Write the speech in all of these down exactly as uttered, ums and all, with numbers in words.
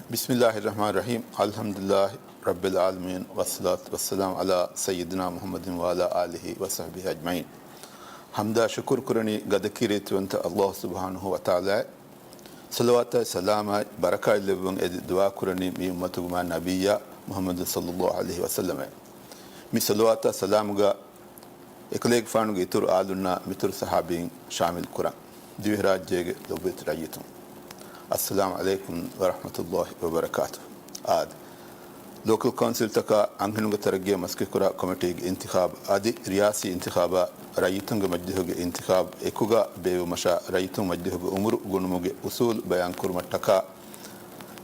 بسم الله الرحمن الرحيم. الحمد لله رب العالمين، والصلاة والسلام على سيدنا محمد وعلى آله وصحبه أجمعين. ޙަމްދާ ޝުކުރު ކުރަނީ ގަދަކީރިތިވަންތަ ﷲ ސުބްޙާނަހޫ ވަތަޢާލާއަށް. ޞަލަވާތާއި ސަލާމާއި ބަރަކާތް ލެއްވުން އެދި ދުޢާ ކުރަނީ މި އުއްމަތުގެ މާތް ނަބިއްޔާ މުޙައްމަދު ޞައްލައްލާހު ޢަލައިހި ވަސައްލަމަށް. މި ޞަލަވާތާ ސަލާމުގަ އެކަލޭގެފާނުގެ އިތުރު އާލުންނާ މިތުރު ޞަޙާބީން ޝާމިލް ކުރަން. ދިވެހިރާއްޖޭގެ ލޮބުވެތި ރައްޔިތުން، އައްސަލާމު ޢަލައިކުމް ވަރަޙްމަތުﷲ ވަބަރަކާތުހު. އާދެ، ލޯކަލް ކައުންސިލްތަކާ އަންހެނުންގެ ތަރައްގީއާ މަސައްކަތްކުރާ ކޮމިޓީގެ އިންތިޚާބު އަދި ރިޔާސީ އިންތިޚާބާ ރައްޔިތުންގެ މަޖިލީހުގެ އިންތިޚާބު އެކުގަ ބޭއްވުމަށާ ރައްޔިތުން މަޖިލީހުގެ އުމުރު ގުނުމުގެ އުސޫލު ބަޔާންކުރުމަށްޓަކާ،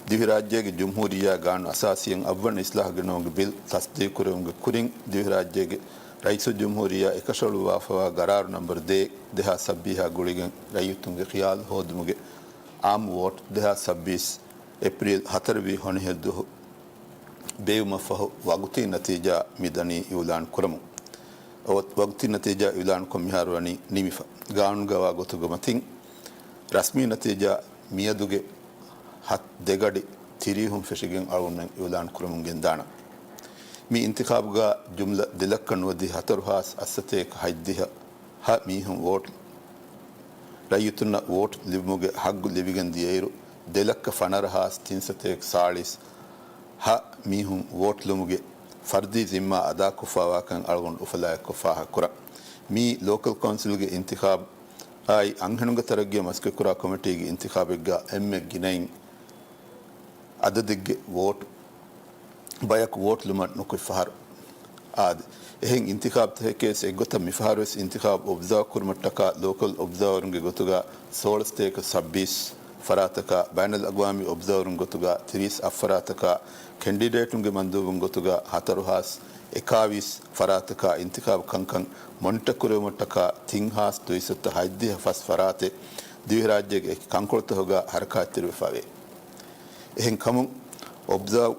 ދިވެހިރާއްޖޭގެ ޖުމްހޫރިއްޔާ ގާނޫނު އަސާސީއަށް އަށްވަނަ އިސްލާހު ގެނައުމުގެ ބިލް ތަޞްދީޤުކުރެވުމުގެ ކުރިން، ދިވެހިރާއްޖޭގެ ރައީސުލްޖުމްހޫރިއްޔާ އެކަށައަޅުއްވާފައިވާ ގަރާރު ނަންބަރު ދޭއް، ދެހާސް ސައްބީސް ގުޅިގެން ރައްޔިތުންގެ ޚިޔާލު ހޯދުމުގެ އާއްމު ވޯޓް ދެހާސް ސައްބީސް އޭޕްރީލް ހަތަރުވީ ހޮނިހިރު ދުވަހު ބޭއްވުމަށްފަހު ވަގުތީ ނަތީޖާ މި ދަނީ އިއުލާން ކުރަމުން. ވަގުތީ ނަތީޖާ އިއުލާންކޮށް މިހާރު ވަނީ ނިމިފަ. ގާނޫނުގަވާ ގޮތުގެ މަތިން ރަސްމީ ނަތީޖާ މިއަދުގެ ހަތް ދެގަޑި ތިރީހުން ފެށިގެން އަޅުގަނޑުމެން އިއުލާން ކުރަމުން ގެންދާނަން. މި އިންތިޚާބުގަ ޖުމްލަ ދެ ލައްކަ ނުވަދިހަ ހަތަރު ހާސް އަށްސަތޭކަ ހަތްދިހަ ހަ މީހުން ވޯޓް، ރައްޔިތުންނަށް ވޯޓް ލިބުމުގެ ހައްގު ލިބިގެން ދިޔައިރު، ދެ ލައްކަ ފަނަރަ ހާސް ތިންސަތޭކަ ސާޅީސް ހަ މީހުން ވޯޓް ލުމުގެ ފަރްދީ ޒިންމާ އަދާކޮށްފައިވާކަން އަޅުގަނޑު އުފަލާއެއްކޮށް ފާހަގަކުރަން. މީ ލޯކަލް ކައުންސިލްގެ އިންތިޚާބު އާއި އަންހެނުންގެ ތަރައްގީއަށް މަސައްކަތްކުރާ ކޮމިޓީގެ އިންތިޚާބެއްގަ އެންމެ ގިނައިން އަދަދެއްގެ ވޯޓް ބަޔަކު ވޯޓް ލުމަށް ނުކުތް ފަހަރު. އާދެ، އެހެން އިންތިޚާބުތަކެކޭސް އެއްގޮތަށް މިފަހަރުވެސް އިންތިޚާބު އޮބްޒާވް ކުރުމަށްޓަކާ ލޯކަލް އޮބްޒާވަރުންގެ ގޮތުގަ ސޯޅަ ސަތޭކަ ސައްބީސް ފަރާތަކާ، ބައިނަލްއަގްވާމީ އޮބްޒާވަރުން ގޮތުގަ ތިރީސް އަށް ފަރާތަކާ، ކެންޑިޑޭޓުންގެ މަންދޫބުން ގޮތުގަ ހަތަރު ހާސް އެކާވީސް ފަރާތަކާ އިންތިޚާބު ކަންކަން މޮނިޓަ ކުރެވުމަށްޓަކާ ތިން ހާސް ދުއިސައްތަ ހަތްދިހަ ފަސް ފަރާތެއް ދިވެހިރާއްޖޭގެ އެކި ކަންކޮޅުތަކުގަ ހަރަކާތްތެރިވެފަވޭ. އެހެންކަމުން އޮބްޒާވް،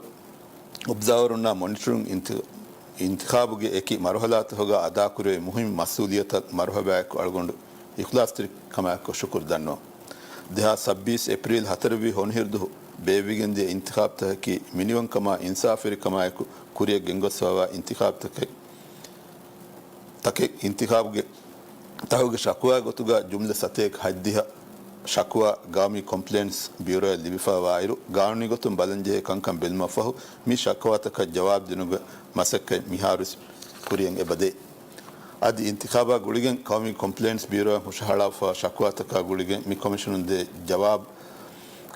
އޮބްޒާވަރުންނާ މޮނިޓަރުން އިންތި-، އިންތިޚާބުގެ އެކި މަރުހަލާތަކުގަ އަދާކުރެވޭ މުހިންމު މަސްއޫލިއްޔަތަށް މަރުހަބާއެކު އަޅުގަނޑު އިޚްލާޞްތެރިކަމާއެކު ޝުކުރު ދަންނަވަން. ދެހާސް ސައްބީސް އޭޕްރީލް ހަތަރުވީ ހޮނިހިރު ދުވަހު ބޭއްވިގެންދިޔަ އިންތިޚާބުތަކަކީ މިނިވަންކަމާ އިންސާފުވެރިކަމާއެކު ކުރިއަށް ގެންގޮސްފައިވާ އިންތިޚާބުތަކެއް، ތަކެއް އިންތިޚާބުގެ ތަހުގެ ޝަކުވާ ގޮތުގަ ޖުމްލަ ސަތޭކަ ހަތްދިހަ ޝަކުވާ ގައުމީ ކޮމްޕްލޭންޓްސް ބިއުރޯއަށް ލިބިފައިވާއިރު، ގާނޫނީ ގޮތުން ބަލަންޖެހޭ ކަންކަން ބެލުމަށްފަހު، މި ޝަކުވާތަކަށް ޖަވާބު ދިނުމުގެ މަސައްކަތް މިހާރު ކުރިއަށް އެބަދޭ. އަދި އިންތިޚާބާ ގުޅިގެން ޤައުމީ ކޮމްޕްލޭންޓްސް ބިއުރޯއަށް ހުށަހަޅާފައިވާ ޝަކުވާތަކާ ގުޅިގެން މި ކޮމިޝަނުން ދޭ ޖަވާބު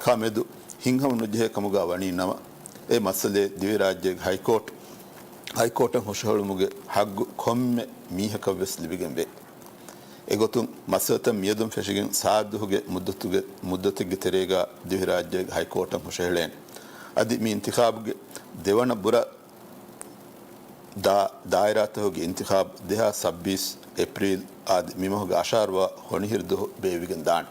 ކާ މެދު ހިތްހަމަ ނުޖެހޭ ކަމުގަ ވަނީ ނަމަ، އެ މައްސަލައެއް ދިވެހިރާއްޖޭގެ ހައިކޯޓް، ހައިކޯޓަށް ހުށަހެޅުމުގެ ހައްގު ކޮންމެ މީހަކަށްވެސް ލިބިގެންވޭ. އެގޮތުން މައްސަލަތައް މިއަދުން ފެށިގެން ސާދު ދުވަހުގެ މުއްދަތުގެ، މުއްދަތެއްގެ ތެރޭގަ ދިވެހިރާއްޖޭގެ ހައިކޯޓަށް ހުށަހެޅޭނެ. އަދި މި އިންތިޚާބުގެ ދެވަނަ ބުރަ ދާ، ދާއިރާތަކުގެ އިންތިޚާބު ދެހާސް ސައްބީސް އޭޕްރީލް އާދެ، މިމަހުގެ އަށާރަ ވަނަ ހޮނިހިރު ދުވަހު ބޭއްވިގެން ދާނެ.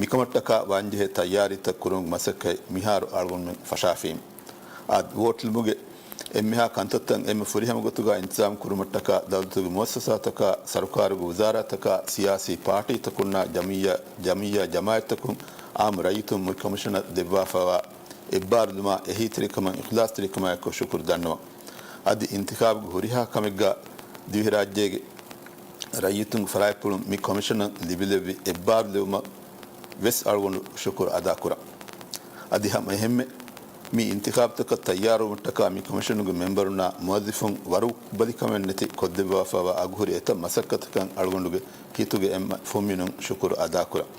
މިކަމަށްޓަކާ ވާންޖެހޭ ތައްޔާރީތައް ކުރުމުގެ މަސައްކަތް މިހާރު އަޅުގަނޑުމެން ފަށާފީމު. އާދެ، ވޯޓް ލިބުމުގެ އެންމެހާ ކަންތައްތައް އެންމެ ފުރިހަމަ ގޮތުގަ އިންތިޒާމް ކުރުމަށްޓަކާ ދައުލަތުގެ މުއައްސަސާތަކާ، ސަރުކާރުގެ ވުޒާރާތަކާ، ސިޔާސީ ޕާޓީތަކުންނާ ޖަމިއްޔާ، ޖަމިއްޔާ ޖަމާއަތްތަކުން އާއްމު ރައްޔިތުން މި ކޮމިޝަނަށް ދެއްވާފައިވާ އެއްބާރުލުމާ އެހީތެރިކަމަށް އިޚްލާޞްތެރިކަމާއެކު ޝުކުރު ދަންނަވަން. އަދި އިންތިޚާބުގެ ހުރިހާ ކަމެއްގަ ދިވެހިރާއްޖޭގެ ރައްޔިތުންގެ ފަރާތްޕުޅުން މި ކޮމިޝަނަށް ލިބިލެއްވި އެއްބާރުލެވުމަށް ވެސް އަޅުގަނޑު ޝުކުރު އަދާކުރަން. އަދި ހަމަ އެހެންމެ މި އިންތިޚާބުތަކަށް ތައްޔާރުވުމަށްޓަކާ މި ކޮމިޝަނުގެ މެމްބަރުންނާ މުވައްޒިފުން ވަރުބަލިކަމެއް ނެތި ކޮށްދެއްވާފައިވާ އަގުހުރި އެތައް މަސައްކަތަކަށް އަޅުގަނޑުގެ ހިތުގެ އެންމެ ފުންމިނުން ޝުކުރު އަދާކުރަން.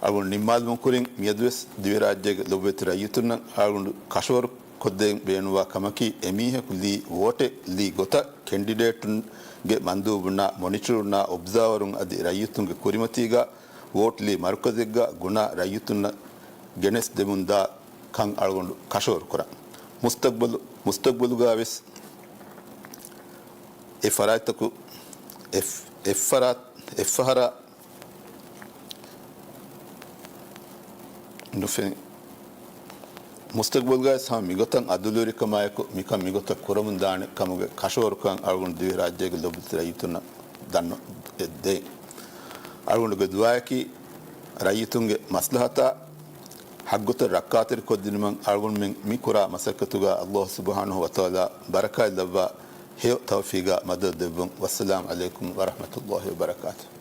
އަޅުގަނޑު ނިންމާލުމުން ކުރިން މިއަދުވެސް ދިވެހިރާއްޖޭގެ ލޮބުވެތި ރައްޔިތުންނަށް އަޅުގަނޑު ކަށަވަރު ކޮށްދޭން ބޭނުންވާ ކަމަކީ، އެމީހަކު ލީ ވޯޓެއް ލީ ގޮތަށް ކެންޑިޑޭޓުންގެ މަންދޫބުންނާ، މޮނިޓަރުންނާ، އޮބްޒާވަރުން އަދި ރައްޔިތުންގެ ކުރިމަތީގަ ވޯޓް ލީ މަރުކަޒެއްގަ ގުނާ ރައްޔިތުންނަށް ގެނެސްދެމުންދާ ކަން އަޅުގަނޑު ކަށަވަރުކުރަން. މުސްތަގްބަލު، މުސްތަގްބަލުގަ ވެސް އެ ފަރާތްތަކު، އެ، އެއްފަރާތް، އެއްފަހަރާ ނުފެނި. މުސްތަގްބަލުގައި ހަމަ މިގޮތަށް އަދުލުވެރިކަމާއެކު މިކަން މިގޮތަށް ކުރަމުންދާނެ ކަމުގެ ކަށަވަރުކަން އަޅުގަނޑު ދިވެހިރާއްޖޭގެ ލޮބުވެތި ރައްޔިތުންނަށް ދަންނަ-، ދޭ. އަޅުގަނޑުގެ ދުޢާއަކީ ރައްޔިތުންގެ މަސްލަހަތާ ޙައްޤުތައް ރައްކާތެރިކޮށްދިނުމަށް އަޅުގަނޑުމެން މި ކުރާ މަސައްކަތުގަ ﷲ ސުބްޙާނަހޫ ވަތަޢާލާ ބަރަކާތްލައްވާ ހެޔޮ ތައުފީގާ މަދަދު ދެއްވުން. ވައްސަލާމް ޢަލައިކުމް ވަރަޙްމަތުﷲ ވަބަރަކާތުހު.